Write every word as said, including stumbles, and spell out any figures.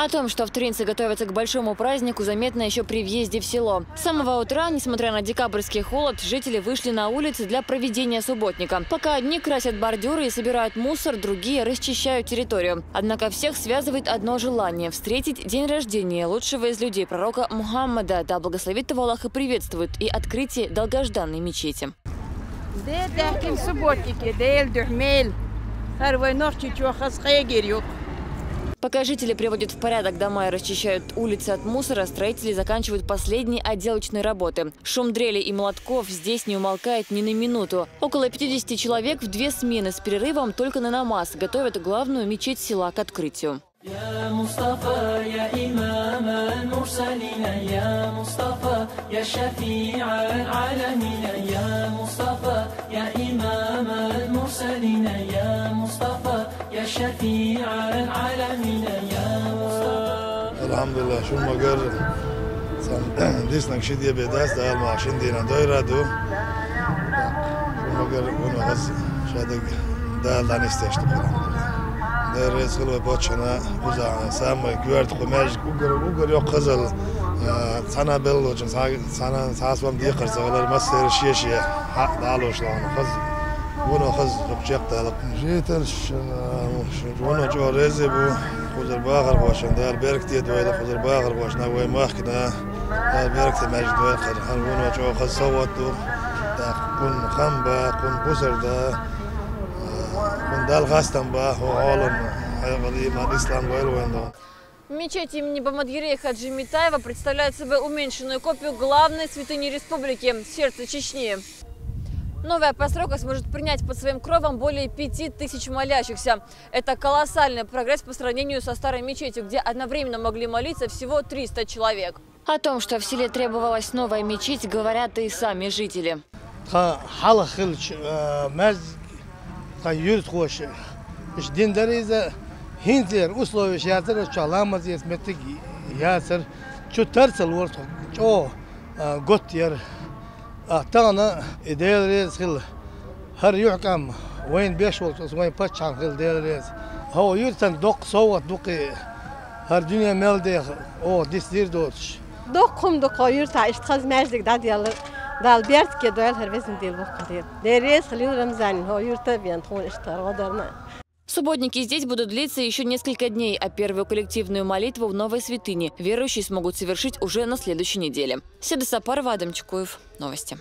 О том, что австрийцы готовятся к большому празднику, заметно еще при въезде в село. С самого утра, несмотря на декабрьский холод, жители вышли на улицы для проведения субботника. Пока одни красят бордюры и собирают мусор, другие расчищают территорию. Однако всех связывает одно желание — встретить день рождения лучшего из людей, пророка Мухаммада, да благословит его Аллах и приветствует, и открытие долгожданной мечети. Дедехкин субботники, дел духмел. Первой ночи чё хас хегер юк. Пока жители приводят в порядок дома и расчищают улицы от мусора, строители заканчивают последние отделочные работы. Шум дрели и молотков здесь не умолкает ни на минуту. Около пятидесяти человек в две смены с перерывом только на намаз готовят главную мечеть села к открытию. يا مصطفى يا إمام المرسلين، يا مصطفى يا شفيع العالمين، يا مصطفى يا إمام المرسلين، يا مصطفى يا شفيع العالمين، يا مصطفى. الحمد لله، шумагар сан диснаг ши дебе дас, Дала ма шин дина дойра ду. Шумагар вуно хаз шадаг Дала данис тешт. Дер рез хилва бочана уза самый гверд хумяж угар, угар ёк хазал, а, цана беллочен, са-, цана сасвам дихар сагалар массер шешия. Ха, Дала ушлана хаз. Вуно хаз хукчек Дала. Житер шин, а, шин, вуно чо рези бу. Хузар бахар хошан, Дала берк дед вайла, хузар бахар хошна вай махкина. Дала берк те меж дойла хар, хан вуно чо хаз сават ду. Да кун хамба, кун бусар да. Кун Дала хастам ба, хо олан. Ай вали иман ислам вайла вайла. Мечеть имени Бамадгирея Хаджи Митаева представляет собой уменьшенную копию главной святыни республики — сердца Чечни. Новая постройка сможет принять под своим кровом более пяти тысяч молящихся. Это колоссальный прогресс по сравнению со старой мечетью, где одновременно могли молиться всего триста человек. О том, что в селе требовалась новая мечеть, говорят и сами жители. Тха хала хилч, э, мез, тха юрт хош. Иш дин дариза хинзер условия яцер, чаламаз ес метиг яцер, чу тарцал ворт чо, э, гот яр. А тана идел рез хил. Хар юхкам вайн беш волт, вайн пачхан хил дел рез. Хо юртан док соват дукы. Хар дюня мел дех, о, дис дир доч. Док хум док хо юрта ишт хаз междик дад ял, Дала берк ке дойл хар везин дил бок дил. Дерез хил Рамзан хо юрта бен тхун ишт хар годарна. Субботники здесь будут длиться еще несколько дней, а первую коллективную молитву в новой святыне верующие смогут совершить уже на следующей неделе. Седа Сапарова, Адам Чекуев. Новости.